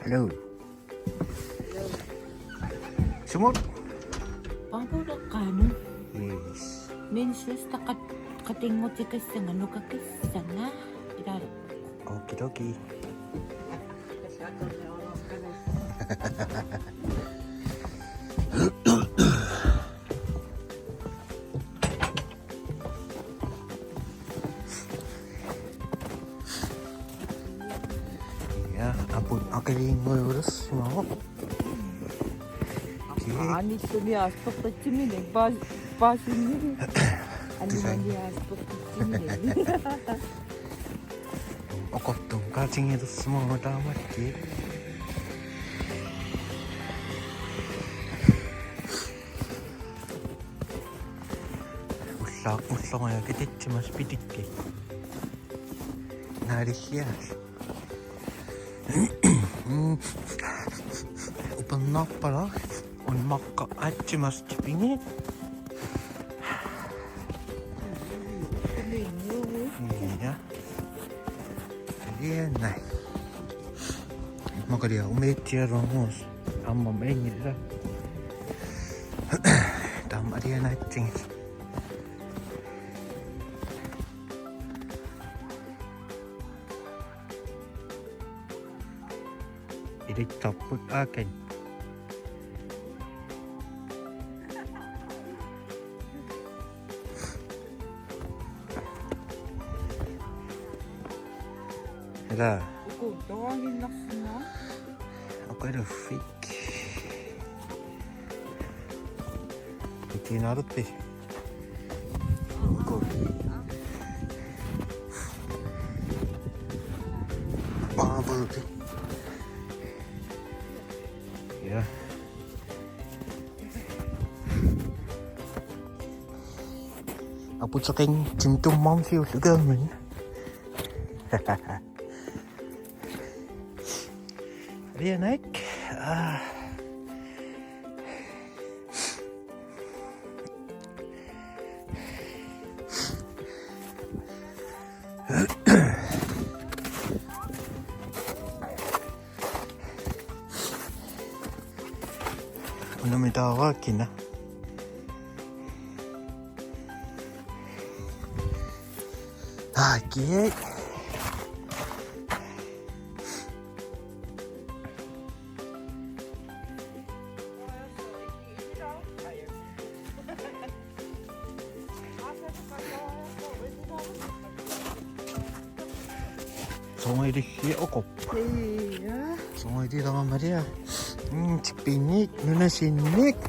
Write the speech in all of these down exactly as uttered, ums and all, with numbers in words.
Hello. Sumut? Paapulakkaanu. Yes. Min susta kat-, katinngutikassanga nukakissanga. Ila. Okidoki. Ja, aput aqiliinngujulersimavoq. Anissuni aaspertitsiminik paas-, paasinni. Anissuni aaspertitsiminik. Oqortum kaatigilersimavoq taamaattoq. Ulla-, ulloriaq kititsimas pitikki. Naalissias. Upernaarpara. Unmaqqa atsimas tipingi. Ja. Alianai. Maqalia umiatsiaruarnersoq. Aamma ingilla. Taama alianaatsigit. Ilittarput aakan. Ila. Uku toranginnarsinnaavoq. Oqaluffik. Itinarpi. Uku. Paapulti. Ja. Aputeqanngitsumik tummarmi siulliugaammat. Alianaik. Ah. Unamitaava kina. Aa, kiek. Soorlu ilillugu oqorpoq. Ja. Soorlu ilillugu maria. Mm, tipinik, nunasinnik.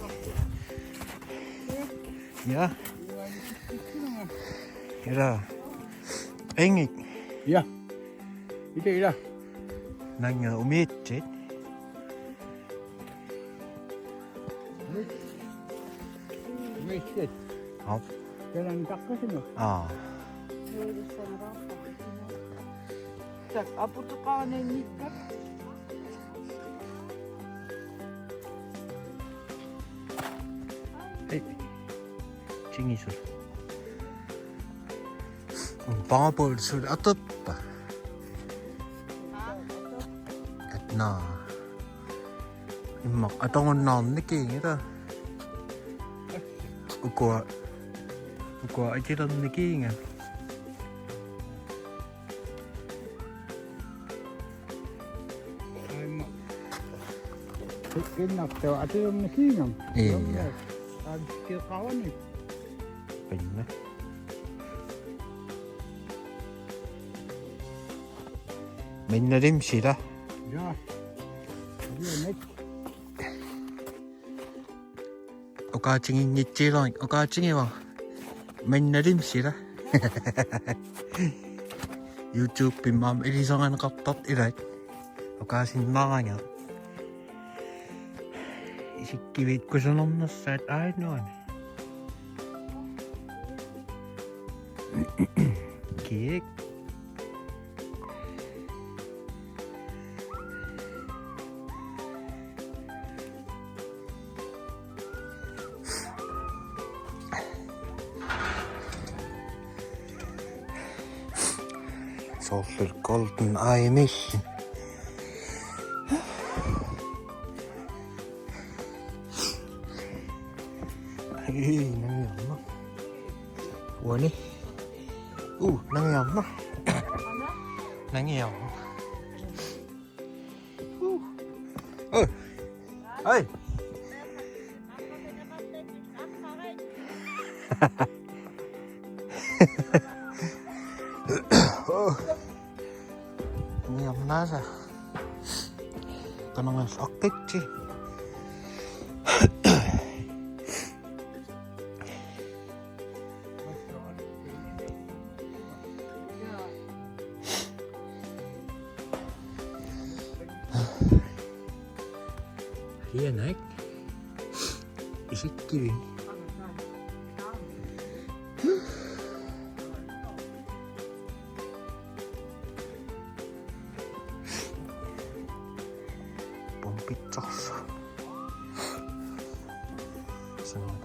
Ja. Ila. Engik. Ja. Ila, ila. Nanga umiitsit. Umiitsit. Au. Jalan takka sinu. Aa. Tak aputeqarninngikkak. Hej. Tingisut. Paapulsut atorpa. Atna. Immaqa atorunnaarnikiinngilaq. Ukua. Ukua atilernikiinga. Aimma. Innartua atilernikiinga. Ia. Aamma. Aamma. Pinna. Minnalim sila. Ja. Ia, net. Oqaatiginngitsiilarik, oqaatigiva. Minnalim sila. YouTube-imi aamma ilisarineqartartut ilaat. Oqaasinnaaranga. Isikkiviit kusanarnersaat aajuna. Kiek. Soorlu Golden Eye Mission. Ii, nangiarnaq. Uani. Uu, nangiarnaq. Nangiarnaq. Uu. Oi. Hej. Uu. Nangiarnaasa. Qanangas aqqitsi. Hianak. Isikkivi. Pumpitsorsu. Sådan.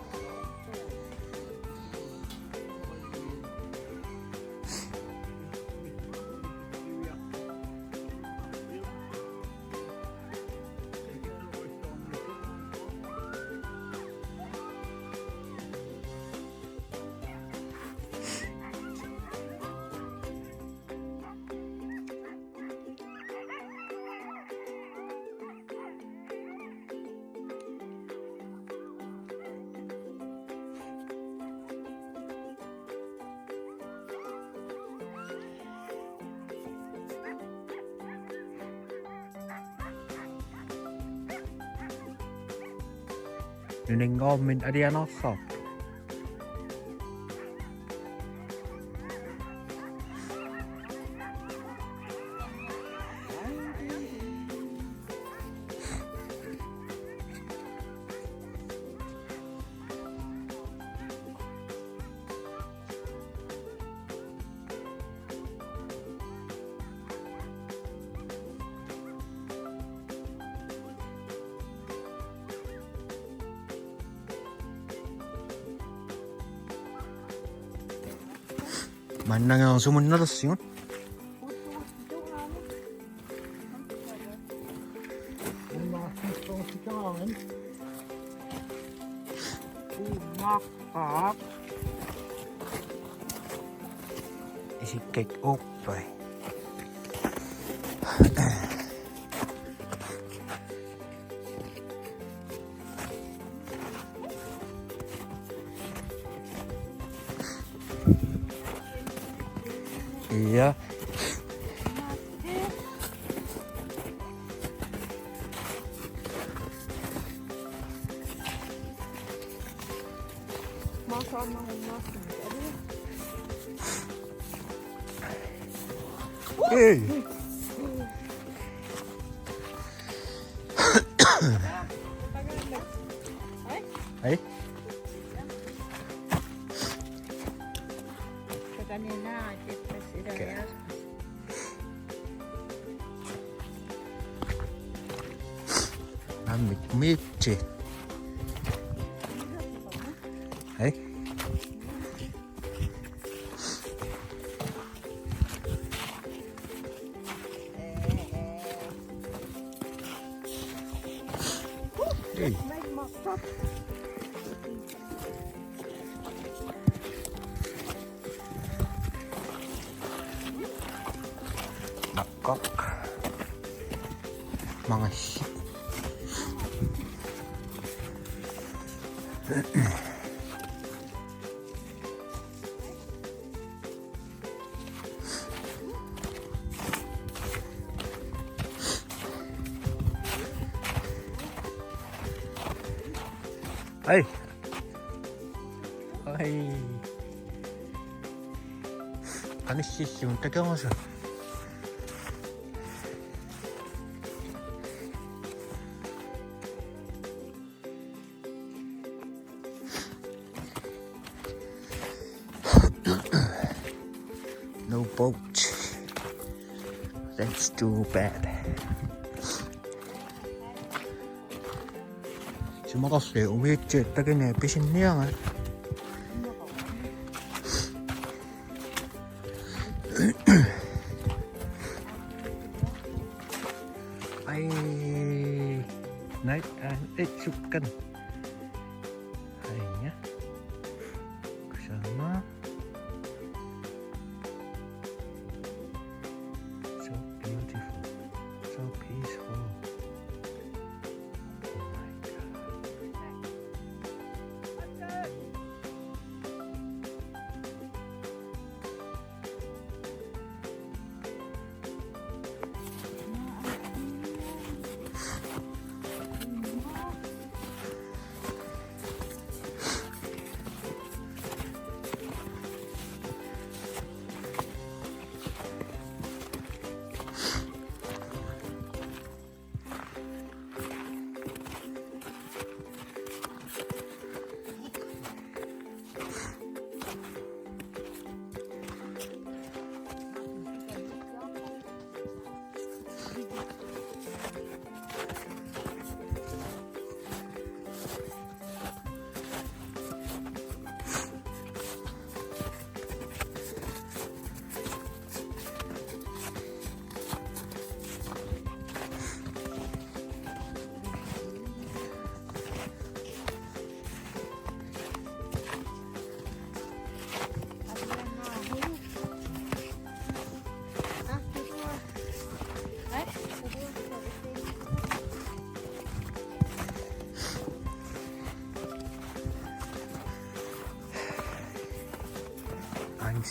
Nunanngormat alianaarsaarpoq. Maannanngooq sumunnalersigut. Isikkat uuppai. Ja. Hey. Hey. Nammik miitsi. Hey. Hey. Naqqaq. Mangassi. Ai. Ai. Qanississuun takerusu. No boat. That's too bad. Isumaqarluni umiatsiat takuneq pisinniarnani. Ai, night and et sukkan. Ai, ja.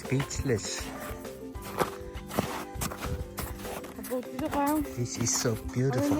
Speechless. This is so beautiful.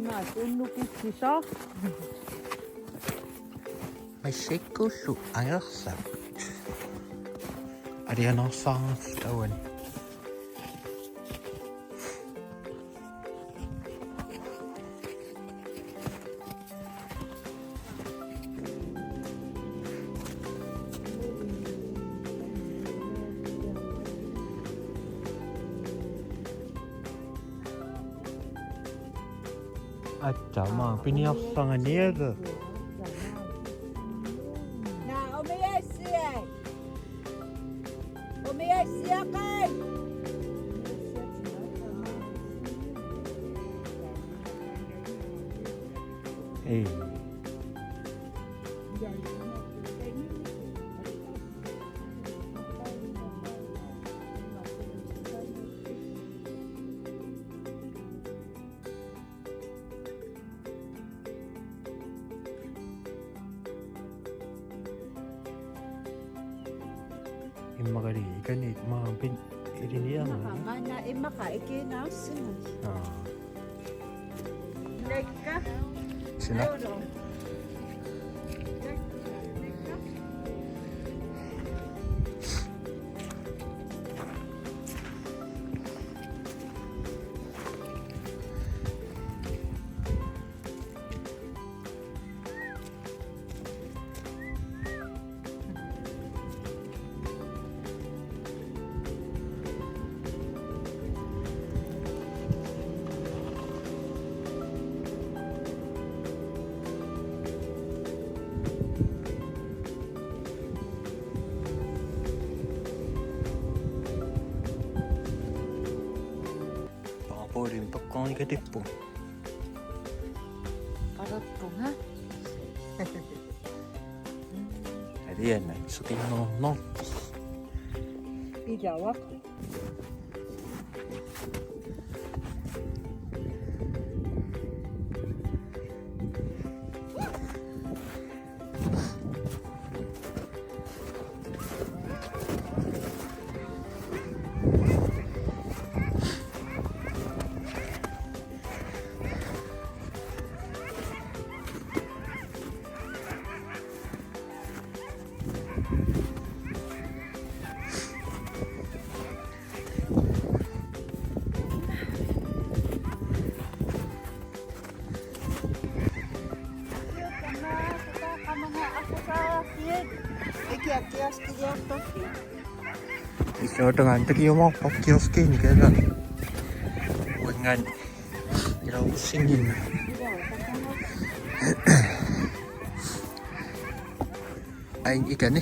Naa, tunnukissisoq. Massakkut angerlapput. Alianaarsaarnarluta uani. Aatsaat aamma piniarsanganiaga. Naa, umiassiai. Umiassiaqai. Ei. Immaqali ikani maanpin iliniarna. Immaqa, maanna immaqa ikiinaarsinnut. Aa. Lekka. Sina. Auro. Paapoolim paqqanikatippu. Qarappunga. Aliana, sukinnernerpi. Ilava. Isoortungaan takiumaarpoq kioskinik, ila. Uanngaanniit ilaarussinnginnama. Ain ikani.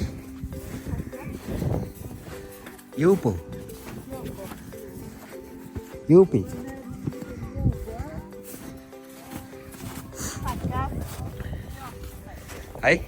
Juupu. Juupi. Hej.